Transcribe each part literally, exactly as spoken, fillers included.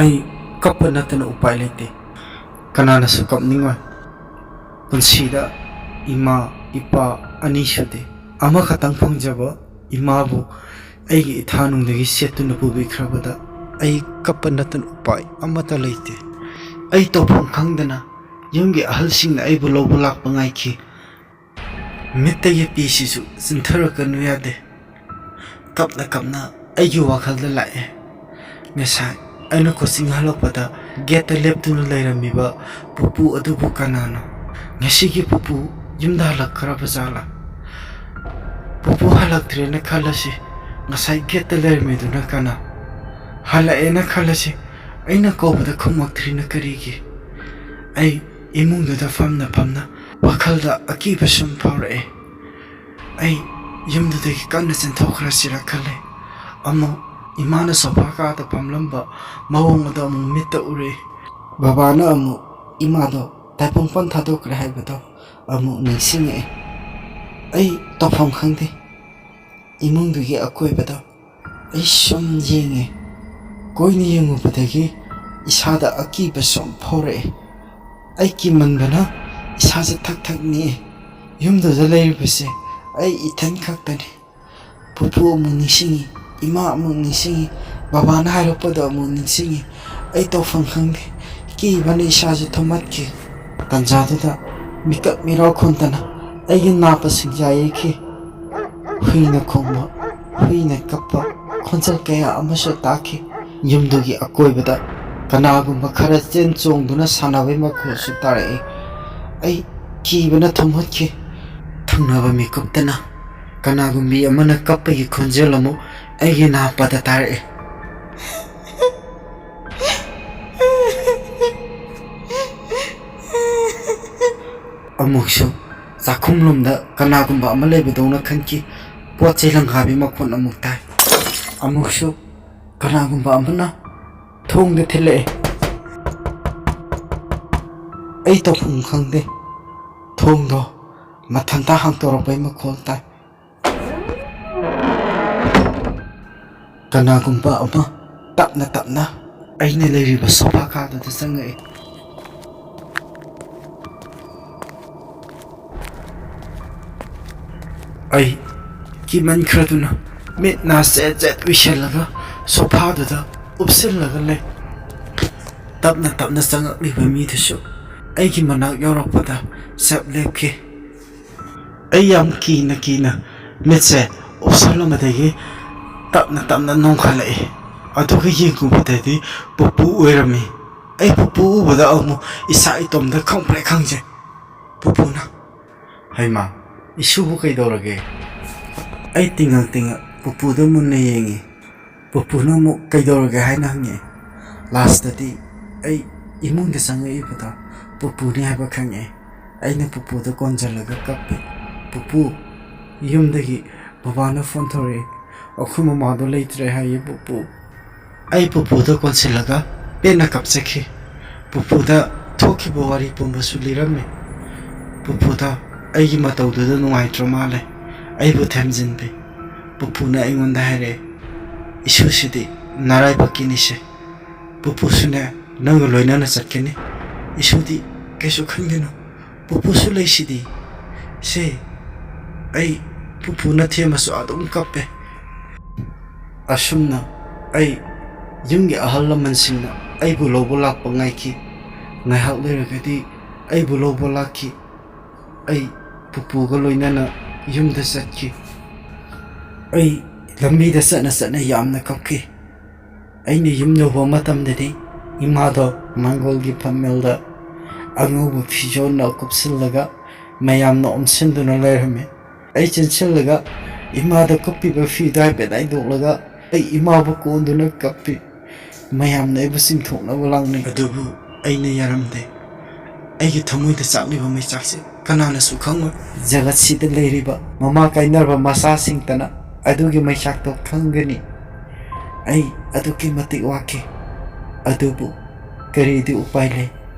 ꯑꯩ ꯀꯞꯄ ꯅꯠꯇꯅ ꯎꯄꯥꯏ ꯂꯩꯇꯦ꯫ ꯀꯅꯥꯅꯁꯨ ꯀꯞꯅꯤꯡꯉꯣꯏ꯫ ꯄꯨꯟꯁꯤꯗ ꯏꯃꯥ, ꯏꯄꯥ ꯑꯅꯤ ꯁꯨꯗꯦ꯫ ꯑꯃꯈꯛꯇꯪ ꯐꯪꯖꯕ ꯏꯃꯥꯕꯨ ꯑꯩꯒꯤ ꯏꯊꯥꯅꯨꯡꯗꯒꯤ ꯁꯦꯠꯇꯨꯅ ꯄꯨꯕꯤꯈ꯭ꯔꯕꯗ ꯑꯩ ꯀꯞꯄ ꯅꯠꯇꯅ ꯎꯄꯥꯏ ꯑꯃꯠꯇ ꯂꯩꯇꯦ꯫ ꯑꯩ ꯇꯧꯐꯝ ꯈꯪꯗꯅ ꯌꯨꯝꯒꯤ ꯑꯍꯜꯁꯤꯡꯅ ꯑꯩꯕꯨ ꯂꯧꯕ ꯂꯥꯛꯄ ꯉꯥꯏꯈꯤ꯫ ꯃꯤꯠꯇꯒꯤ ꯄꯤꯁꯤꯁꯨ ꯆꯤꯟꯊꯔꯛꯀꯅꯨ ꯌꯥꯗꯦ꯫ ꯀꯞꯅ ꯀꯞꯅ ꯑꯩꯒꯤ ꯋꯥꯈꯜꯗ ꯂꯥꯛꯑꯦ꯫ ꯉꯁꯥꯏ ꯑꯩꯅ ꯀꯣꯆꯤꯡ ꯍꯜꯂꯛꯄꯗ ꯒꯦꯠꯇ ꯂꯦꯞꯇꯨꯅ ꯂꯩꯔꯝꯃꯤꯕ ꯄꯨꯄꯨ ꯑꯗꯨꯕꯨ ꯀꯅꯥꯅꯣ? ꯉꯁꯤꯒꯤ ꯄꯨꯄꯨ ꯌꯨꯝꯗ ꯍꯜꯂꯛꯈ꯭ꯔꯕ ꯖꯥꯠꯂꯥ? ꯄꯨꯄꯨ ꯍꯜꯂꯛꯇ꯭ꯔꯦꯅ ꯈꯜꯂꯁꯤ, ꯉꯁꯥꯏ ꯒꯦꯠꯇ ꯂꯩꯔꯝꯃꯤꯗꯨꯅ ꯀꯅꯥ? ꯍꯜꯂꯛꯑꯦꯅ ꯈꯜꯂꯁꯤ, ꯑꯩꯅ ꯀꯧꯕꯗ ꯈꯨꯝꯃꯛꯇ꯭ꯔꯤꯅ ꯀꯔꯤꯒꯤ? ꯑꯩ ꯏꯃꯨꯡꯗꯨꯗ ꯐꯝꯅ ꯐꯝꯅ ꯋꯥꯈꯜꯗ ꯑꯀꯤꯕ ꯁꯨꯝ ꯐꯥꯎꯔꯛꯑꯦ꯫ ꯑꯩ ꯌꯨꯝꯗꯨꯗꯒꯤ ꯀꯟꯅ ꯆꯦꯟꯊꯣꯛꯈ꯭ꯔꯁꯤꯔ ꯈꯜꯂꯦ꯫ ꯑꯃꯨꯛ ꯏꯃꯥꯅ ꯁꯣꯐꯥ ꯀꯥꯗ ꯐꯝꯂꯝꯕ ꯃꯑꯣꯡ ꯑꯗꯣ ꯑꯃꯨꯛ ꯃꯤꯠꯇ ꯎꯔꯛꯑꯦ꯫ ꯕꯕꯥꯅ ꯑꯃꯨꯛ ꯏꯃꯥꯗꯣ ꯇꯥꯏꯕꯪꯄꯥꯟ ꯊꯥꯗꯣꯛꯈ꯭ꯔꯦ ꯍꯥꯏꯕꯗꯣ ꯑꯃꯨꯛ ꯅꯤꯡꯁꯤꯡꯉꯛꯑꯦ꯫ ꯑꯩ ꯇꯧꯐꯝ ꯈꯪꯗꯦ꯫ ꯏꯃꯨꯡꯗꯨꯒꯤ ꯑꯀꯣꯏꯕꯗ ꯑꯩ ꯁꯨꯝ ꯌꯦꯡꯉꯦ꯫ ꯀꯣꯏꯅ ꯌꯦꯡꯉꯨꯕꯗꯒꯤ ꯏꯁꯥꯗ ꯑꯀꯤꯕ ꯁꯨꯝ ꯐꯥꯎꯔꯛꯑꯦ꯫ ꯑꯩ ꯀꯤꯃꯟꯕꯅ ꯏꯁꯥꯁꯦ ꯊꯛ ꯊꯛ ꯅꯤꯛꯑꯦ꯫ ꯌꯨꯝꯗꯨꯗ ꯂꯩꯔꯤꯕꯁꯦ ꯑꯩ ꯏꯊꯟ ꯈꯛꯇꯅꯤ꯫ ꯄꯨꯄꯨ ꯑꯃꯨꯛ ꯅꯤꯡꯁꯤꯡꯉꯤ, ꯏꯃꯥ ꯑꯃꯨꯛ ꯅꯤꯡꯁꯤꯡꯉꯤ, ꯕꯕꯥꯅ ꯍꯥꯏꯔꯛꯄꯗꯣ ꯑꯃꯨꯛ ꯅꯤꯡꯁꯤꯡꯉꯤ꯫ ꯑꯩ ꯇꯧꯐꯝ ꯈꯪꯗꯦ꯫ ꯀꯤꯕꯅ ꯏꯁꯥꯁꯦ ꯊꯨꯝꯍꯠꯈꯤ꯫ ꯇꯟꯖꯥꯗꯨꯗ ꯃꯤꯀꯞ ꯃꯤꯔꯥꯎ ꯈꯣꯟꯗꯅ ꯑꯩꯒꯤ ꯅꯥꯄꯁꯤꯡ ꯌꯥꯏꯌꯦꯈꯤ꯫ ꯍꯨꯏꯅ ꯈꯣꯡꯕ, ꯍꯨꯏꯅ ꯀꯞꯄ ꯈꯣꯟꯖꯦꯜ ꯀꯌꯥ ꯑꯃꯁꯨ ꯇꯥꯈꯤ꯫ ꯌꯨꯝꯗꯨꯒꯤ ꯑꯀꯣꯏꯕꯗ ꯀꯅꯥꯒꯨꯝꯕ ꯈꯔ ꯆꯦꯟ ꯆꯣꯡꯗꯨꯅ ꯁꯥꯟꯅꯕꯒꯤ ꯃꯈꯣꯜꯁꯨ ꯇꯥꯔꯛꯏ꯫ ꯑꯩ ꯀꯤꯕꯅ ꯊꯨꯝꯍꯠꯈꯤ꯫ ꯊꯪꯅꯕ ꯃꯤꯀꯨꯞꯇꯅ ꯀꯅꯥꯒꯨꯝꯕꯤ ꯑꯃꯅ ꯀꯞꯄꯒꯤ ꯈꯣꯟꯖꯦꯜ ꯑꯃꯨꯛ ꯑꯩꯒꯤ ꯅꯥꯄꯗ ꯇꯥꯔꯛꯏ꯫ ꯑꯃꯨꯛꯁꯨ ꯆꯥꯛꯈꯨꯝꯂꯣꯝꯗ ꯀꯅꯥꯒꯨꯝꯕ ꯑꯃ ꯂꯩꯕꯗꯧꯅ ꯈꯟꯈꯤ꯫ ꯄꯣꯠ ꯆꯩ ꯂꯪꯒꯥꯕꯤ ꯃꯈꯣꯟ ꯑꯃꯨꯛ ꯇꯥꯏ꯫ ꯑꯃꯨꯛꯁꯨ ꯀꯅꯥꯒꯨꯝꯕ ꯑꯃꯅ ꯊꯣꯡꯗ ꯊꯤꯜꯂꯛꯑꯦ꯫ ꯑꯩ ꯇꯧꯐꯝ ꯈꯪꯗꯦ꯫ ꯊꯣꯡꯗꯣ ꯃꯊꯟꯇ ꯍꯥꯡꯇꯣꯔꯛꯄꯩ ꯃꯈꯣꯜ ꯇꯥꯏ꯫ ꯀꯅꯥꯒꯨꯝꯕ ꯑꯃ ꯇꯞꯅ ꯇꯞꯅ ꯑꯩꯅ ꯂꯩꯔꯤꯕ ꯁꯣꯐꯥ ꯀꯥꯗꯨꯗ ꯆꯪꯉꯛꯏ꯫ ꯑꯩ ꯀꯤꯃꯟꯈ꯭ꯔꯗꯨꯅ ꯃꯤꯠ ꯅꯥ ꯆꯦꯠ ꯆꯦꯠ ꯎꯏꯁꯜꯂꯒ ꯁꯣꯐꯥꯗꯨꯗ ꯎꯞꯁꯤꯜꯂꯒ ꯂꯩ꯫ ꯇꯞꯅ ꯇꯞꯅ ꯆꯪꯉꯛꯂꯤꯕ ꯃꯤꯗꯨꯁꯨ ꯑꯩꯒꯤ ꯃꯅꯥꯛ ꯌꯧꯔꯛꯄꯗ ꯆꯞ ꯂꯦꯞꯈꯤ꯫ ꯑꯩ ꯌꯥꯝ ꯀꯤꯅ ꯀꯤꯅ ꯃꯤꯠꯁꯦ ꯎꯞꯁꯜꯂꯝꯕꯗꯒꯤ ꯇꯞꯅ ꯇꯞꯅ ꯅꯣꯡꯈꯠꯂꯛꯏ꯫ ꯑꯗꯨꯒ ꯌꯦꯡꯉꯨꯕꯗꯗꯤ ꯄꯨꯄꯨ ꯑꯣꯏꯔꯝꯃꯤ꯫ ꯑꯩ ꯄꯨꯄꯨ ꯎꯕꯗ ꯑꯃꯨꯛ ꯏꯁꯥ ꯏꯇꯣꯝꯇ ꯈꯪꯄ꯭ꯔꯦꯛ ꯈꯪꯖꯩ꯫ ꯄꯨꯄꯨꯅ, "ꯍꯩꯃꯥ, ꯏꯁꯨꯕꯨ ꯀꯩꯗꯧꯔꯒꯦ?" ꯑꯩ ꯇꯤꯡꯉꯛ ꯇꯤꯡꯉꯛ ꯄꯨꯄꯨꯗ ꯃꯨꯟꯅ ꯌꯦꯡꯉꯤ꯫ ꯄꯨꯄꯨꯅ ꯑꯃꯨꯛ ꯀꯩꯗꯧꯔꯒꯦ ꯍꯥꯏꯅ ꯍꯪꯉꯛꯑꯦ꯫ ꯂꯥꯁꯇꯗꯤ ꯑꯩ ꯏꯃꯨꯡꯗ ꯆꯪꯉꯛꯏꯕꯗꯣ ꯄꯨꯄꯨꯅꯤ ꯍꯥꯏꯕ ꯈꯪꯉꯛꯑꯦ꯫ ꯑꯩꯅ ꯄꯨꯄꯨꯗ ꯀꯣꯟꯁꯤꯜꯂꯒ ꯀꯞꯄꯦ꯫ "ꯄꯨꯄꯨ, ꯌꯨꯝꯗꯒꯤ ꯕꯕꯥꯅ ꯐꯣꯟ ꯇꯧꯔꯛꯑꯦ꯫ ꯑꯩꯈꯣꯏ ꯃꯃꯥꯗꯣ ꯂꯩꯇ꯭ꯔꯦ ꯍꯥꯏꯌꯦ ꯄꯨꯄꯨ꯫" ꯑꯩ ꯄꯨꯄꯨꯗ ꯀꯣꯟꯁꯤꯜꯂꯒ ꯄꯦꯟꯅ ꯀꯞꯆꯈꯤ꯫ ꯄꯨꯄꯨꯗ ꯊꯣꯛꯈꯤꯕ ꯋꯥꯔꯤ ꯄꯨꯝꯕꯁꯨ ꯂꯤꯔꯝꯃꯤ꯫ ꯄꯨꯄꯨꯗ ꯑꯩꯒꯤ ꯃꯇꯧꯗꯨꯗ ꯅꯨꯡꯉꯥꯏꯇ꯭ꯔ ꯃꯥꯜꯂꯦ꯫ ꯑꯩꯕꯨ ꯊꯦꯝꯖꯤꯟꯕꯤ꯫ ꯄꯨꯄꯨꯅ ꯑꯩꯉꯣꯟꯗ ꯍꯥꯏꯔꯛꯑꯦ, "ꯏꯁꯨꯁꯤꯗꯤ ꯅꯔꯥꯏꯕꯛꯀꯤꯅꯤꯁꯦ꯫ ꯄꯨꯄꯨꯁꯨꯅꯦ ꯅꯪꯒ ꯂꯣꯏꯅꯅ ꯆꯠꯀꯅꯤ꯫ ꯏꯁꯨꯗꯤ ꯀꯩꯁꯨ ꯈꯟꯒꯅꯨ꯫ ꯄꯨꯄꯨꯁꯨ ꯂꯩꯁꯤꯗꯤ꯫" ꯁꯦ, ꯑꯩ ꯄꯨꯄꯨꯅ ꯊꯦꯝꯃꯁꯨ ꯑꯗꯨꯝ ꯀꯞꯄꯦ꯫ ꯑꯁꯨꯝꯅ ꯑꯩ ꯌꯨꯝꯒꯤ ꯑꯍꯜ ꯂꯃꯟꯁꯤꯡꯅ ꯑꯩꯕꯨ ꯂꯧꯕ ꯂꯥꯛꯄ ꯉꯥꯏꯈꯤ꯫ ꯉꯥꯏꯍꯥꯛ ꯂꯩꯔꯒꯗꯤ ꯑꯩꯕꯨ ꯂꯧꯕ ꯂꯥꯛꯈꯤ꯫ ꯑꯩ ꯄꯨꯄꯨꯒ ꯂꯣꯏꯅꯅ ꯌꯨꯝꯗ ꯆꯠꯈꯤ꯫ ꯑꯩ ꯂꯝꯕꯤꯗ ꯆꯠꯅ ꯆꯠꯅ ꯌꯥꯝꯅ ꯀꯞꯈꯤ꯫ ꯑꯩꯅ ꯌꯨꯝ ꯌꯧꯕ ꯃꯇꯝꯗꯗꯤ ꯏꯃꯥꯗꯣ ꯃꯪꯒꯣꯜꯒꯤ ꯐꯝꯃꯦꯜꯗ ꯑꯉꯧꯕ ꯐꯤꯖꯣꯜꯅ ꯀꯨꯞꯁꯤꯜꯂꯒ ꯃꯌꯥꯝꯅ ꯑꯣꯝꯁꯤꯟꯗꯨꯅ ꯂꯩꯔꯝꯃꯤ꯫ ꯑꯩ ꯆꯦꯟꯁꯤꯜꯂꯒ ꯏꯃꯥꯗ ꯀꯨꯞꯄꯤꯕ ꯐꯤꯗꯣ ꯍꯥꯏꯐꯦꯠ ꯍꯥꯏꯗꯣꯛꯂꯒ ꯑꯩ ꯏꯃꯥꯕꯨ ꯀꯣꯟꯗꯨꯅ ꯀꯞꯄꯤ꯫ ꯃꯌꯥꯝꯅ ꯑꯩꯕꯨ ꯆꯤꯡꯊꯣꯛꯅꯕ ꯂꯥꯡꯅꯩ꯫ ꯑꯗꯨꯕꯨ ꯑꯩꯅ ꯌꯥꯔꯝꯗꯦ꯫ ꯑꯩꯒꯤ ꯊꯃꯣꯏꯗ ꯆꯥꯛꯂꯤꯕ ꯃꯩꯆꯥꯛꯁꯦ ꯀꯅꯥꯅꯁꯨ ꯈꯪꯉꯣꯏ꯫ ꯖꯒꯠꯁꯤꯗ ꯂꯩꯔꯤꯕ ꯃꯃꯥ ꯀꯥꯏꯅꯔꯕ ꯃꯆꯥꯁꯤꯡꯇꯅ ꯑꯗꯨꯒꯤ ꯃꯩꯆꯥꯛꯇꯣ ꯈꯪꯒꯅꯤ꯫ ꯑꯩ ꯑꯗꯨꯛꯀꯤ ꯃꯇꯤꯛ ꯋꯥꯈꯤ꯫ ꯑꯗꯨꯕꯨ ꯀꯔꯤꯗꯤ ꯎꯄꯥꯏ ꯂꯩ?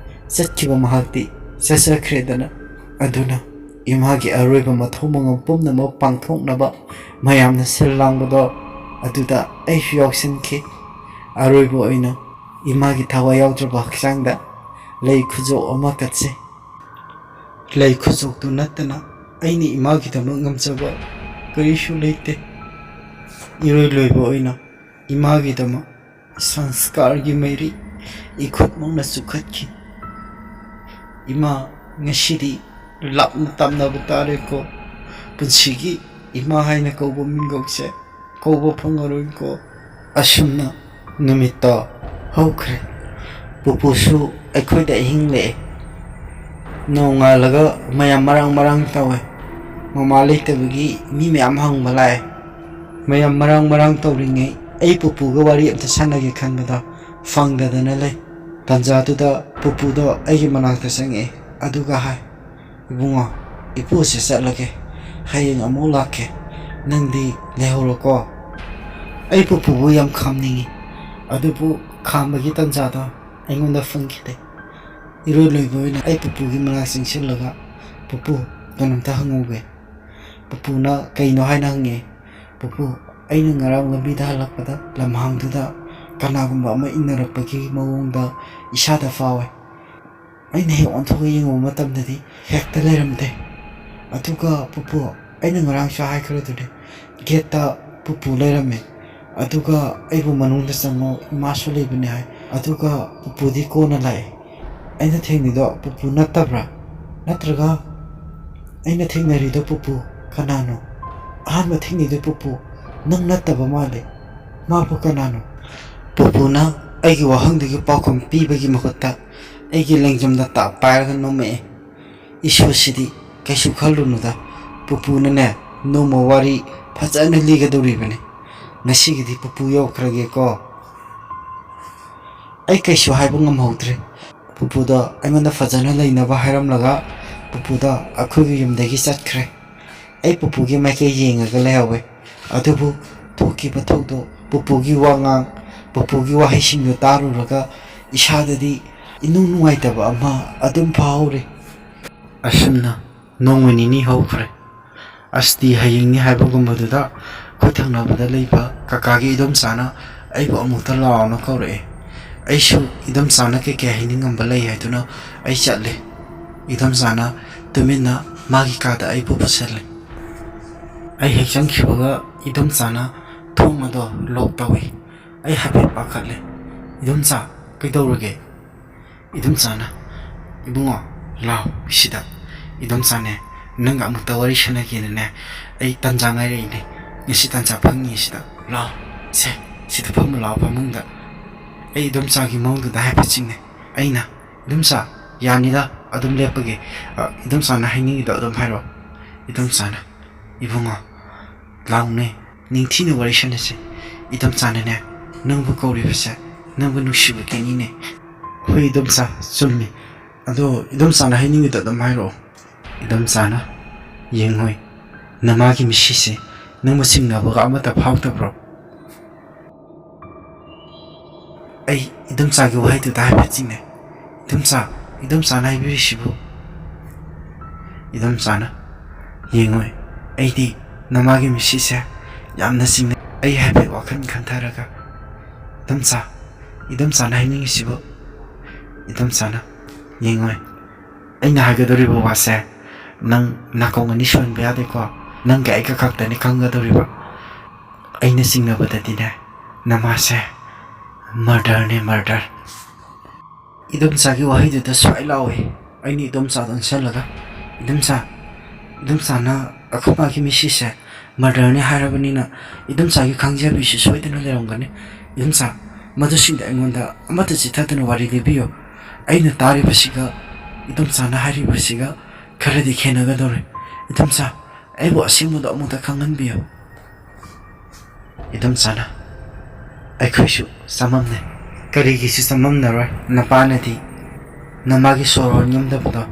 ꯆꯠꯈꯤꯕ ꯃꯍꯥꯛꯇꯤ ꯆꯠꯆꯈ꯭ꯔꯦꯗꯅ꯫ ꯑꯗꯨꯅ ꯏꯃꯥꯒꯤ ꯑꯔꯣꯏꯕ ꯃꯊꯧ ꯃꯉꯝ ꯄꯨꯝꯅꯃꯛ ꯄꯥꯡꯊꯣꯛꯅꯕ ꯃꯌꯥꯝꯅ ꯁꯤꯜ ꯂꯥꯡꯕꯗꯣ ꯑꯗꯨꯗ ꯑꯩꯁꯨ ꯌꯥꯎꯁꯤꯟꯈꯤ꯫ ꯑꯔꯣꯏꯕ ꯑꯣꯏꯅ ꯏꯃꯥꯒꯤ ꯊꯋꯥꯏ ꯌꯥꯎꯗ꯭ꯔꯕ ꯍꯛꯆꯥꯡꯗ ꯂꯩ ꯈꯨꯖꯣꯞ ꯑꯃ ꯀꯠꯆꯩ꯫ ꯂꯩ ꯈꯨꯖꯣꯞꯇꯨ ꯅꯠꯇꯅ ꯑꯩꯅ ꯏꯃꯥꯒꯤꯗꯃꯛ ꯉꯝꯖꯕ ꯀꯔꯤꯁꯨ ꯂꯩꯇꯦ꯫ ꯏꯔꯣꯏ ꯂꯣꯏꯕ ꯑꯣꯏꯅ ꯏꯃꯥꯒꯤꯗꯃꯛ ꯁꯪꯁꯀꯥꯔꯒꯤ ꯃꯩꯔꯤ ꯏꯈꯨꯠꯃꯛꯅ ꯆꯨꯈꯠꯈꯤ꯫ ꯏꯃꯥ, ꯉꯁꯤꯗꯤ ꯂꯥꯞꯅ ꯇꯥꯝꯅꯕ ꯇꯥꯔꯦꯀꯣ꯫ ꯄꯨꯟꯁꯤꯒꯤ ꯏꯃꯥ ꯍꯥꯏꯅ ꯀꯧꯕ ꯃꯤꯡꯒꯧꯁꯦ ꯀꯧꯕ ꯐꯪꯉꯔꯣꯏꯀꯣ꯫ ꯑꯁꯨꯝꯅ ꯅꯨꯃꯤꯠꯇꯣ ꯍꯧꯈ꯭ꯔꯦ꯫ ꯄꯨꯄꯨꯁꯨ ꯑꯩꯈꯣꯏꯗ ꯑꯍꯤꯡ ꯂꯦꯛꯑꯦ꯫ ꯅꯣꯡꯉꯥꯜꯂꯒ ꯃꯌꯥꯝ ꯃꯔꯥꯡ ꯃꯔꯥꯡ ꯇꯧꯋꯦ꯫ ꯃꯃꯥ ꯂꯩꯇꯕꯒꯤ ꯃꯤ ꯃꯌꯥꯝ ꯍꯪꯕ ꯂꯥꯛꯑꯦ꯫ ꯃꯌꯥꯝ ꯃꯔꯥꯡ ꯃꯔꯥꯡ ꯇꯧꯔꯤꯉꯩ ꯑꯩ ꯄꯨꯄꯨꯒ ꯋꯥꯔꯤ ꯑꯝꯇ ꯁꯥꯟꯅꯒꯦ ꯈꯟꯕꯗ ꯐꯪꯗꯗꯅ ꯂꯩ꯫ ꯇꯥꯟꯖꯥꯗꯨꯗ ꯄꯨꯄꯨꯗꯣ ꯑꯩꯒꯤ ꯃꯅꯥꯛꯇ ꯆꯪꯉꯛꯑꯦ꯫ ꯑꯗꯨꯒ ꯍꯥꯏ, "ꯏꯕꯨꯡꯉꯣ, ꯏꯄꯨꯁꯦ ꯆꯠꯂꯒꯦ꯫ ꯍꯌꯦꯡ ꯑꯃꯨꯛ ꯂꯥꯛꯀꯦ꯫ ꯅꯪꯗꯤ ꯂꯩꯍꯧꯔꯣꯀꯣ꯫" ꯑꯩ ꯄꯨꯄꯨꯕꯨ ꯌꯥꯝ ꯈꯥꯝꯅꯤꯡꯉꯤ꯫ ꯑꯗꯨꯕꯨ ꯈꯥꯝꯕꯒꯤ ꯇꯥꯟꯖꯥꯗꯣ ꯑꯩꯉꯣꯟꯗ ꯐꯪꯈꯤꯗꯦ꯫ ꯏꯔꯣꯏ ꯂꯣꯏꯕ ꯑꯣꯏꯅ ꯑꯩ ꯄꯨꯄꯨꯒꯤ ꯃꯅꯥꯛ ꯆꯪꯁꯤꯜꯂꯒ, "ꯄꯨꯄꯨ, ꯀꯩꯅꯣꯝꯇ ꯍꯪꯉꯨꯒꯦ꯫" ꯄꯨꯄꯨꯅ ꯀꯩꯅꯣ ꯍꯥꯏꯅ ꯍꯪꯉꯦ꯫ "ꯄꯨꯄꯨ, ꯑꯩꯅ ꯉꯔꯥꯡ ꯂꯝꯕꯤꯗ ꯍꯜꯂꯛꯄꯗ ꯂꯝꯍꯥꯡꯗꯨꯗ ꯀꯅꯥꯒꯨꯝꯕ ꯑꯃ ꯏꯟꯅꯔꯛꯄꯒꯤ ꯃꯑꯣꯡꯗ ꯏꯁꯥꯗ ꯐꯥꯎꯋꯦ꯫ ꯑꯩꯅ ꯍꯦꯛ ꯑꯣꯟꯊꯣꯛꯑ ꯌꯦꯡꯉꯨꯕ ꯃꯇꯝꯗꯗꯤ ꯍꯦꯛꯇ ꯂꯩꯔꯝꯗꯦ꯫ ꯑꯗꯨꯒ ꯄꯨꯄꯨ, ꯑꯩꯅ ꯉꯔꯥꯡꯁꯨ ꯍꯥꯏꯈ꯭ꯔꯗꯨꯅꯦ, ꯒꯦꯠꯇ ꯄꯨꯄꯨ ꯂꯩꯔꯝꯃꯦ꯫ ꯑꯗꯨꯒ ꯑꯩꯕꯨ ꯃꯅꯨꯡꯗ ꯆꯪꯉꯣ, ꯏꯃꯥꯁꯨ ꯂꯩꯕꯅꯦ ꯍꯥꯏ꯫ ꯑꯗꯨꯒ ꯄꯨꯄꯨꯗꯤ ꯀꯣꯟꯅ ꯂꯥꯛꯑꯦ꯫ ꯑꯩꯅ ꯊꯦꯡꯅꯩꯗꯣ ꯄꯨꯄꯨ ꯅꯠꯇꯕ꯭ꯔꯥ? ꯅꯠꯇ꯭ꯔꯒ ꯑꯩꯅ ꯊꯦꯡꯅꯔꯤꯗꯣ ꯄꯨꯄꯨ ꯀꯅꯥꯅꯣ? ꯑꯍꯥꯟꯕ ꯊꯦꯡꯅꯩꯗꯣ ꯄꯨꯄꯨ ꯅꯪ ꯅꯠꯇꯕ ꯃꯥꯜꯂꯦ꯫ ꯃꯥꯕꯨ ꯀꯅꯥꯅꯣ?" ꯄꯨꯄꯨꯅ ꯑꯩꯒꯤ ꯋꯥꯍꯪꯗꯨꯒꯤ ꯄꯥꯎꯈꯨꯝ ꯄꯤꯕꯒꯤ ꯃꯍꯨꯠꯇ ꯑꯩꯒꯤ ꯂꯦꯡꯖꯨꯝꯗ ꯇꯥꯞ ꯄꯥꯏꯔꯒ ꯅꯣꯝꯃꯛꯑꯦ꯫ "ꯏꯁꯨꯁꯤꯗꯤ ꯀꯩꯁꯨ ꯈꯜꯂꯨꯅꯨꯗ, ꯄꯨꯄꯨꯅꯅꯦ ꯅꯣꯡꯃ ꯋꯥꯔꯤ ꯐꯖꯅ ꯂꯤꯒꯗꯧꯔꯤꯕꯅꯤ꯫ ꯉꯁꯤꯒꯤꯗꯤ ꯄꯨꯄꯨ ꯌꯧꯈ꯭ꯔꯒꯦꯀꯣ꯫" ꯑꯩ ꯀꯩꯁꯨ ꯍꯥꯏꯕ ꯉꯝꯍꯧꯗ꯭ꯔꯦ꯫ ꯄꯨꯄꯨꯗꯣ ꯑꯩꯉꯣꯟꯗ ꯐꯖꯅ ꯂꯩꯅꯕ ꯍꯥꯏꯔꯝꯂꯒ ꯄꯨꯄꯨꯗꯣ ꯑꯩꯈꯣꯏꯒꯤ ꯌꯨꯝꯗꯒꯤ ꯆꯠꯈ꯭ꯔꯦ꯫ ꯑꯩ ꯄꯨꯄꯨꯒꯤ ꯃꯥꯏꯀꯩ ꯌꯦꯡꯉꯒ ꯂꯩꯍꯧꯋꯦ꯫ ꯑꯗꯨꯕꯨ ꯊꯣꯛꯈꯤꯕ ꯊꯧꯗꯣꯛ, ꯄꯨꯄꯨꯒꯤ ꯋꯥꯉꯥꯡ, ꯄꯨꯄꯨꯒꯤ ꯋꯥꯍꯩꯁꯤꯡꯗꯨ ꯇꯥꯔꯨꯔꯒ ꯏꯁꯥꯗꯗꯤ ꯏꯅꯨꯡ ꯅꯨꯡꯉꯥꯏꯇꯕ ꯑꯃ ꯑꯗꯨꯝ ꯐꯥꯎꯍꯧꯔꯤ꯫ ꯑꯁꯨꯝꯅ ꯅꯣꯡꯃ ꯅꯤꯅꯤ ꯍꯧꯈ꯭ꯔꯦ꯫ ꯑꯁꯇꯤ ꯍꯌꯦꯡꯅꯤ ꯍꯥꯏꯕꯒꯨꯝꯕꯗꯨꯗ ꯑꯩꯈꯣꯏ ꯊꯪꯅꯕꯗ ꯂꯩꯕ ꯀꯀꯥꯒꯤ ꯏꯗꯣꯝꯆꯥꯅ ꯑꯩꯕꯨ ꯑꯃꯨꯛꯇ ꯂꯥꯛꯑꯣꯅ ꯀꯧꯔꯛꯑꯦ꯫ ꯑꯩꯁꯨ ꯏꯗꯣꯝꯆꯥꯅ ꯀꯩꯀꯩ ꯍꯥꯏꯅꯤꯡꯉꯝꯕ ꯂꯩ ꯍꯥꯏꯗꯨꯅ ꯑꯩ ꯆꯠꯂꯦ꯫ ꯏꯗꯣꯝꯆꯥꯅ ꯇꯨꯃꯤꯟꯅ ꯃꯥꯒꯤ ꯀꯥꯗ ꯑꯩꯕꯨ ꯄꯨꯁꯜꯂꯦ꯫ ꯑꯩ ꯍꯦꯛ ꯆꯪꯈꯤꯕꯒ ꯏꯗꯣꯝꯆꯥꯅ ꯊꯣꯡ ꯑꯗꯣ ꯂꯣꯛ ꯇꯧꯏ꯫ ꯑꯩ ꯍꯥꯏꯐꯦꯠ ꯄꯥꯈꯠꯂꯦ꯫ "ꯏꯗꯣꯝꯆꯥ, ꯀꯩꯗꯧꯔꯒꯦ?" ꯏꯗꯣꯝꯆꯥꯅ, "ꯏꯕꯨꯡꯉꯣ, ꯂꯥꯎ ꯁꯤꯗ꯫ ꯏꯗꯣꯝꯆꯥꯅꯦ, ꯅꯪꯒ ꯑꯃꯨꯛꯇ ꯋꯥꯔꯤ ꯁꯥꯟꯅꯒꯦꯅꯅꯦ ꯑꯩ ꯇꯟꯖꯥ ꯉꯥꯏꯔꯛꯏꯅꯦ꯫ ꯉꯁꯤ ꯇꯟꯖꯥ ꯐꯪꯉꯤ ꯁꯤꯗ꯫ ꯂꯥꯎ, ꯁꯦ, ꯁꯤꯗ ꯐꯝꯃꯨ ꯂꯥꯎ ꯐꯃꯨꯡꯗ꯫ ꯑꯩ ꯏꯗꯣꯝꯆꯥꯒꯤ ꯃꯑꯣꯡꯗꯨꯗ ꯍꯥꯏꯐꯦꯠ ꯆꯤꯡꯅꯩ꯫" ꯑꯩꯅ, "ꯏꯗꯣꯝꯆꯥ, ꯌꯥꯅꯤꯗ, ꯑꯗꯨꯝ ꯂꯦꯞꯄꯒꯦ꯫ ꯑ, ꯏꯗꯣꯝꯆꯥꯅ ꯍꯥꯏꯅꯤꯡꯉꯤꯗꯣ ꯑꯗꯨꯝ ꯍꯥꯏꯔꯛꯑꯣ꯫" ꯏꯗꯣꯝꯆꯥꯅ, "ꯏꯕꯨꯡꯉꯣ, ꯂꯥꯎꯅꯦ, ꯅꯤꯡꯊꯤꯅ ꯋꯥꯔꯤ ꯁꯥꯟꯅꯁꯦ꯫ ꯏꯗꯣꯝꯆꯥꯅꯅꯦ ꯅꯪꯕꯨ ꯀꯧꯔꯤꯕꯁꯦ ꯅꯪꯕꯨ ꯅꯨꯡꯁꯤꯕꯒꯤꯅꯤꯅꯦ꯫" "ꯍꯣꯏ ꯏꯗꯣꯝꯆꯥ, ꯆꯨꯝꯃꯤ꯫ ꯑꯗꯣ ꯏꯗꯣꯝꯆꯥꯅ ꯍꯥꯏꯅꯤꯡꯉꯤꯗꯣ ꯑꯗꯨꯝ ꯍꯥꯏꯔꯛꯑꯣ꯫" ꯏꯗꯣꯝꯆꯥꯅ, "ꯌꯦꯡꯉꯣꯏ, ꯅꯃꯥꯒꯤ ꯃꯤꯠꯁꯤꯁꯦ ꯅꯪꯕꯨ ꯆꯤꯡꯅꯕꯒ ꯑꯃꯠꯇ ꯐꯥꯎꯗꯕ꯭ꯔꯣ?" ꯑꯩ ꯏꯗꯣꯝꯆꯥꯒꯤ ꯋꯥꯍꯩꯗꯨꯗ ꯍꯥꯏꯐꯦꯠ ꯆꯤꯡꯅꯩ꯫ "ꯏꯗꯣꯝꯆꯥ, ꯏꯗꯣꯝꯆꯥꯅ ꯍꯥꯏꯕꯤꯔꯤꯁꯤꯕꯨ?" ꯏꯗꯣꯝꯆꯥꯅ, "ꯌꯦꯡꯉꯣꯏ, ꯑꯩꯗꯤ ꯅꯃꯥꯒꯤ ꯃꯤꯠꯁꯤꯁꯦ ꯌꯥꯝꯅ ꯆꯤꯡꯅꯩ꯫" ꯑꯩ ꯍꯥꯏꯐꯦꯠ ꯋꯥꯈꯜ ꯈꯟꯊꯔꯒ, "ꯏꯗꯣꯝꯆꯥ, ꯏꯗꯣꯝꯆꯥꯅ ꯍꯥꯏꯅꯤꯡꯉꯤꯁꯤꯕꯨ?" ꯏꯗꯣꯝꯆꯥꯅ, "ꯌꯦꯡꯉꯣꯏ, ꯑꯩꯅ ꯍꯥꯏꯒꯗꯧꯔꯤꯕ ꯋꯥꯁꯦ ꯅꯪ ꯅꯥꯀꯣꯡ ꯑꯅꯤ ꯁꯣꯟꯕ ꯌꯥꯗꯦꯀꯣ꯫ ꯅꯪꯒ ꯑꯩꯒ ꯈꯛꯇꯅꯤ ꯈꯪꯒꯗꯧꯔꯤꯕ꯫ ꯑꯩꯅ ꯆꯤꯡꯅꯕꯗꯗꯤꯅꯦ, ꯅꯃꯥꯁꯦ ꯃꯔꯗꯔꯅꯦ, ꯃꯔꯗꯔ꯫" ꯏꯗꯣꯝꯆꯥꯒꯤ ꯋꯥꯍꯩꯗꯨꯗ ꯁ꯭ꯋꯥꯏ ꯂꯥꯎꯋꯦ꯫ ꯑꯩꯅ ꯏꯗꯣꯝꯆꯥꯗ ꯑꯣꯟꯁꯤꯜꯂꯒ, "ꯏꯗꯣꯝꯆꯥ, ꯏꯗꯣꯝꯆꯥꯅ ꯑꯩꯈꯣꯏ ꯃꯥꯒꯤ ꯃꯤꯠꯁꯤꯁꯦ ꯃꯔꯗꯔꯅꯦ ꯍꯥꯏꯔꯕꯅꯤꯅ, ꯏꯗꯣꯝꯆꯥꯒꯤ ꯈꯪꯖꯕꯤꯁꯤ ꯁꯣꯏꯗꯅ ꯂꯩꯔꯝꯒꯅꯤ꯫ ꯏꯗꯣꯝꯆꯥ, ꯃꯗꯨꯁꯤꯡꯗ ꯑꯩꯉꯣꯟꯗ ꯑꯃꯠꯇ ꯆꯤꯊꯗꯅ ꯋꯥꯔꯤ ꯂꯤꯕꯤꯌꯨ꯫ ꯑꯩꯅ ꯇꯥꯔꯤꯕꯁꯤꯒ ꯏꯗꯣꯝꯆꯥꯅ ꯍꯥꯏꯔꯤꯕꯁꯤꯒ ꯈꯔꯗꯤ ꯈꯦꯠꯅꯒꯗꯧꯔꯦ꯫ ꯏꯗꯣꯝꯆꯥ, ꯑꯩꯕꯨ ꯑꯁꯦꯡꯕꯗꯣ ꯑꯃꯨꯛꯇ ꯈꯪꯍꯟꯕꯤꯌꯨ꯫" ꯏꯗꯣꯝꯆꯥꯅ, "ꯑꯩꯈꯣꯏꯁꯨ ꯆꯃꯝꯅꯩ꯫ ꯀꯔꯤꯒꯤꯁꯨ ꯆꯃꯝꯅꯔꯣꯏ? ꯅꯄꯥꯅꯗꯤ ꯅꯃꯥꯒꯤ ꯁꯣꯔ ꯍꯣꯟ ꯉꯝꯗꯕꯗꯣ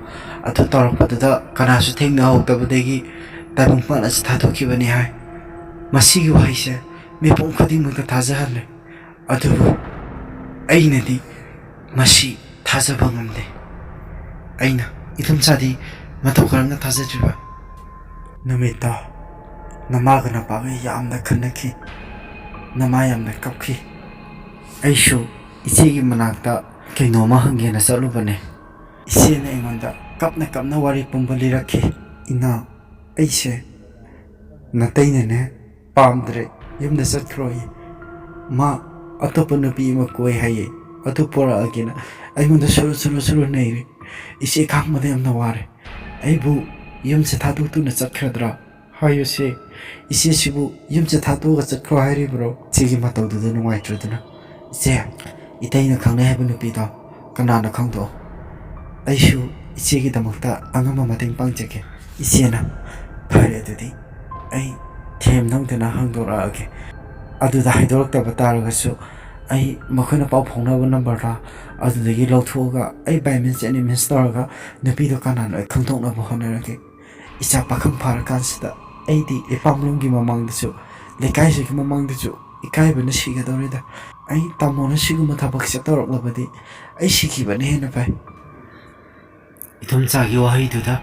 ꯑꯗꯨ ꯇꯧꯔꯛꯄꯗꯨꯗ ꯀꯅꯥꯁꯨ ꯊꯦꯡꯅꯍꯧꯗꯕꯗꯒꯤ ꯇꯥꯏꯕꯪ ꯄꯥꯟ ꯑꯁꯤ ꯊꯥꯗꯣꯛꯈꯤꯕꯅꯤ ꯍꯥꯏ꯫ ꯃꯁꯤꯒꯤ ꯋꯥꯍꯩꯁꯦ ꯃꯤꯄꯨꯝ ꯈꯨꯗꯤꯡꯃꯛꯇ ꯊꯥꯖꯍꯜꯂꯦ꯫ ꯑꯗꯨꯕꯨ ꯑꯩꯅꯗꯤ ꯃꯁꯤ ꯊꯥꯖꯕ ꯉꯝꯗꯦ꯫" ꯑꯩꯅ, "ꯏꯗꯣꯝꯆꯥꯗꯤ ꯃꯇꯧ ꯀꯔꯝꯅ ꯊꯥꯖꯗ꯭ꯔꯤꯕ?" "ꯅꯨꯃꯤꯠꯇꯣ ꯅꯃꯥꯒ ꯅꯄꯥꯒ ꯌꯥꯝꯅ ꯈꯟꯅꯈꯤ꯫ ꯅꯃꯥ ꯌꯥꯝꯅ ꯀꯞꯈꯤ꯫ ꯑꯩꯁꯨ ꯏꯆꯦꯒꯤ ꯃꯅꯥꯛꯇ ꯀꯩꯅꯣꯝꯃ ꯍꯪꯒꯦꯅ ꯆꯠꯂꯨꯕꯅꯦ꯫ ꯏꯆꯦꯅ ꯑꯩꯉꯣꯟꯗ ꯀꯞꯅ ꯀꯞꯅ ꯋꯥꯔꯤ ꯄꯨꯝꯕ ꯂꯤꯔꯛꯈꯤ꯫ "ꯏꯅꯥꯎ, ꯑꯩꯁꯦ ꯅꯇꯩꯅꯅꯦ ꯄꯥꯝꯗ꯭ꯔꯦ, ꯌꯨꯝꯗ ꯆꯠꯈ꯭ꯔꯣꯌꯦ꯫ ꯃꯥ ꯑꯇꯣꯞꯄ ꯅꯨꯄꯤ ꯑꯃ ꯀꯣꯏ ꯍꯥꯏꯌꯦ, ꯑꯗꯨ ꯄꯣꯔꯛꯑꯒꯦꯅ ꯑꯩꯉꯣꯟꯗ ꯁꯨꯔꯨ ꯁꯨꯔꯨ ꯁꯨꯔꯨ ꯅꯩꯔꯦ꯫ ꯏꯆꯦ ꯈꯥꯡꯕꯗ ꯌꯥꯝꯅ ꯋꯥꯔꯦ꯫ ꯑꯩꯕꯨ ꯌꯨꯝꯁꯦ ꯊꯥꯗꯣꯛꯇꯨꯅ ꯆꯠꯈ꯭ꯔꯗ꯭ꯔꯥ? ꯍꯥꯏꯌꯨꯁꯦ, ꯏꯆꯦꯁꯤꯕꯨ ꯌꯨꯝꯁꯦ ꯊꯥꯗꯣꯛꯑꯒ ꯆꯠꯈ꯭ꯔꯣ ꯍꯥꯏꯔꯤꯕ꯭ꯔꯣ?" ꯏꯆꯦꯒꯤ ꯃꯇꯧꯗꯨꯗ ꯅꯨꯡꯉꯥꯏꯇ꯭ꯔꯗꯨꯅ, "ꯏꯆꯦ, ꯏꯇꯩꯅ ꯈꯪꯅꯩ ꯍꯥꯏꯕ ꯅꯨꯄꯤꯗꯣ ꯀꯅꯥꯅꯣ ꯈꯪꯗꯣꯛꯑꯣ꯫ ꯑꯩꯁꯨ ꯏꯆꯦꯒꯤꯗꯃꯛꯇ ꯑꯉꯝꯕ ꯃꯇꯦꯡ ꯄꯥꯡꯖꯒꯦ꯫" ꯏꯆꯦꯅ, "ꯐꯔꯦ ꯑꯗꯨꯗꯤ, ꯑꯩ ꯊꯦꯝ ꯅꯝꯗꯅ ꯍꯪꯗꯣꯔꯛꯑꯒꯦ꯫ ꯑꯗꯨꯗ ꯍꯥꯏꯗꯣꯔꯛꯇꯕ ꯇꯥꯔꯒꯁꯨ ꯑꯩ ꯃꯈꯣꯏꯅ ꯄꯥꯎ ꯐꯥꯎꯅꯕ ꯅꯝꯕꯔꯗꯣ ꯑꯗꯨꯗꯒꯤ ꯂꯧꯊꯣꯛꯑꯒ ꯑꯩ by means any means ꯇꯧꯔꯒ ꯅꯨꯄꯤꯗꯣ ꯀꯅꯥꯅꯣ ꯑꯩ ꯈꯪꯗꯣꯛꯅꯕ ꯍꯣꯠꯅꯔꯒꯦ꯫ ꯏꯆꯥ ꯄꯥꯈꯪ ꯐꯥꯔꯀꯥꯟꯁꯤꯗ ꯑꯩꯗꯤ ꯏꯄꯥꯝꯂꯣꯝꯒꯤ ꯃꯃꯥꯡꯗꯁꯨ, ꯂꯩꯀꯥꯏꯁꯤꯒꯤ ꯃꯃꯥꯡꯗꯁꯨ ꯏꯀꯥꯏꯕꯅ ꯁꯤꯒꯗꯧꯔꯦꯗ꯫ ꯑꯩ ꯇꯥꯃꯣꯅ ꯁꯤꯒꯨꯝꯕ ꯊꯕꯛꯁꯦ ꯇꯧꯔꯛꯂꯕꯗꯤ ꯑꯩ ꯁꯤꯈꯤꯕꯅ ꯍꯦꯟꯅ ꯐꯩ꯫" ꯏꯗꯣꯝꯆꯥꯒꯤ ꯋꯥꯍꯩꯗꯨꯗ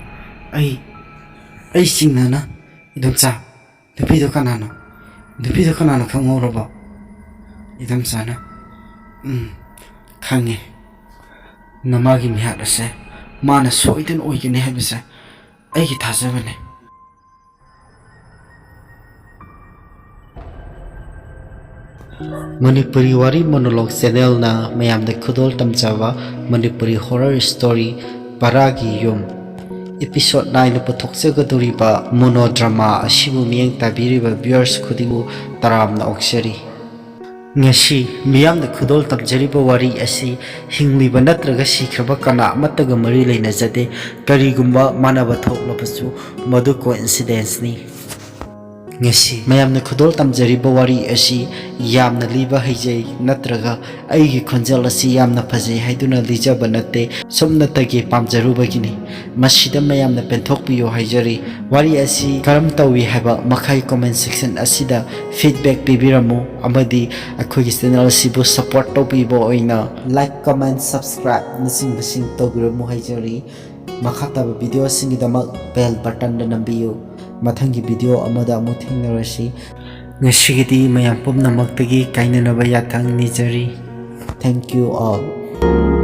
ꯑꯩ, ꯑꯩ ꯆꯤꯡꯅꯅ, "ꯏꯗꯣꯝꯆꯥ, ꯅꯨꯄꯤꯗꯣ ꯀꯅꯥꯅꯣ? ꯅꯨꯄꯤꯗꯣ ꯀꯅꯥꯅꯣ ꯈꯪꯍꯧꯔꯕꯣ?" ꯏꯗꯣꯝꯆꯥꯅ, "ꯎꯝ, ꯈꯪꯉꯦ꯫ ꯅꯃꯥꯒꯤ ꯃꯤꯍꯥꯠ ꯑꯁꯦ ꯃꯥꯅ ꯁꯣꯏꯗꯅ ꯑꯣꯏꯒꯅꯤ ꯍꯥꯏꯕꯁꯦ ꯑꯩꯒꯤ ꯊꯥꯖꯕꯅꯦ꯫" ꯃꯅꯤꯄꯨꯔꯤ ꯋꯥꯔꯤ ꯃꯣꯅꯣꯂꯣꯛ ꯆꯦꯅꯦꯜꯅ ꯃꯌꯥꯝꯗ ꯈꯨꯗꯣꯜ ꯇꯝꯖꯕ ꯃꯅꯤꯄꯨꯔꯤ ꯍꯣꯔꯔ ꯁ꯭ꯇꯣꯔꯤ ꯕꯔꯥꯒꯤ ꯌꯨꯝ ꯏꯄꯤꯁꯣꯗ ꯅꯥꯏꯟꯗ ꯄꯨꯊꯣꯛꯆꯒꯗꯧꯔꯤꯕ ꯃꯣꯅꯣ ꯗ꯭ꯔꯃꯥ ꯑꯁꯤꯕꯨ ꯃꯤꯠꯌꯦꯡ ꯇꯥꯕꯤꯔꯤꯕ ꯚ꯭ꯌꯨꯋꯔꯁ ꯈꯨꯗꯤꯡꯕꯨ ꯇꯔꯥꯝꯅ ꯑꯣꯛꯆꯔꯤ꯫ ꯉꯁꯤ ꯃꯤꯌꯥꯝꯗ ꯈꯨꯗꯣꯜ ꯇꯝꯖꯔꯤꯕ ꯋꯥꯔꯤ ꯑꯁꯤ ꯍꯤꯡꯂꯤꯕ ꯅꯠꯇ꯭ꯔꯒ ꯁꯤꯈ꯭ꯔꯕ ꯀꯅꯥ ꯑꯃꯠꯇꯒ ꯃꯔꯤ ꯂꯩꯅꯖꯗꯦ꯫ ꯀꯔꯤꯒꯨꯝꯕ ꯃꯥꯟꯅꯕ ꯊꯣꯛꯂꯕꯁꯨ ꯃꯗꯨ ꯀꯣꯏꯟꯁꯤꯗꯦꯟꯁꯅꯤ꯫ ꯉꯁꯤ ꯃꯌꯥꯝꯅ ꯈꯨꯗꯣꯜ ꯇꯝꯖꯔꯤꯕ ꯋꯥꯔꯤ ꯑꯁꯤ ꯌꯥꯝꯅ ꯂꯤꯕ ꯍꯩꯖꯩ ꯅꯠꯇ꯭ꯔꯒ ꯑꯩꯒꯤ ꯈꯣꯟꯖꯦꯜ ꯑꯁꯤ ꯌꯥꯝꯅ ꯐꯖꯩ ꯍꯥꯏꯗꯨꯅ ꯂꯤꯖꯕ ꯅꯠꯇꯦ, ꯁꯨꯞꯅꯇꯒꯤ ꯄꯥꯝꯖꯔꯨꯕꯒꯤꯅꯤ꯫ ꯃꯁꯤꯗ ꯃꯌꯥꯝꯅ ꯄꯦꯟꯊꯣꯛꯄꯤꯌꯨ ꯍꯥꯏꯖꯔꯤ꯫ ꯋꯥꯔꯤ ꯑꯁꯤ ꯀꯔꯝ ꯇꯧꯏ ꯍꯥꯏꯕ ꯃꯈꯥꯒꯤ ꯀꯣꯃꯦꯟ ꯁꯦꯛꯁꯟ ꯑꯁꯤꯗ ꯐꯤꯗꯕꯦꯛ ꯄꯤꯕꯤꯔꯝꯃꯨ ꯑꯃꯗꯤ ꯑꯩꯈꯣꯏꯒꯤ ꯆꯦꯅꯦꯜ ꯑꯁꯤꯕꯨ ꯁꯄꯣꯔꯠ ꯇꯧꯕꯤꯕ ꯑꯣꯏꯅ ꯂꯥꯏꯛ, ꯀꯣꯃꯦꯟ, ꯁꯕꯁꯀ꯭ꯔꯥꯏꯕꯅꯆꯤꯡꯕꯁꯤꯡ ꯇꯧꯕꯤꯔꯝꯃꯨ ꯍꯥꯏꯖꯔꯤ꯫ ꯃꯈꯥ ꯇꯥꯕ ꯚꯤꯗꯤꯑꯣꯁꯤꯡꯒꯤꯗꯃꯛ ꯕꯦꯜ ꯕꯇꯟꯗ ꯅꯝꯕꯤꯌꯨ꯫ ꯃꯊꯪꯒꯤ ꯚꯤꯗꯤꯑꯣ ꯑꯃꯗ ꯑꯃꯨꯛ ꯊꯦꯡꯅꯔꯁꯤ꯫ ꯉꯁꯤꯒꯤꯗꯤ ꯃꯌꯥꯝ ꯄꯨꯝꯅꯃꯛꯇꯒꯤ ꯀꯥꯏꯅꯅꯕ ꯌꯥꯊꯪ ꯅꯤꯖꯔꯤ꯫ Thank you all.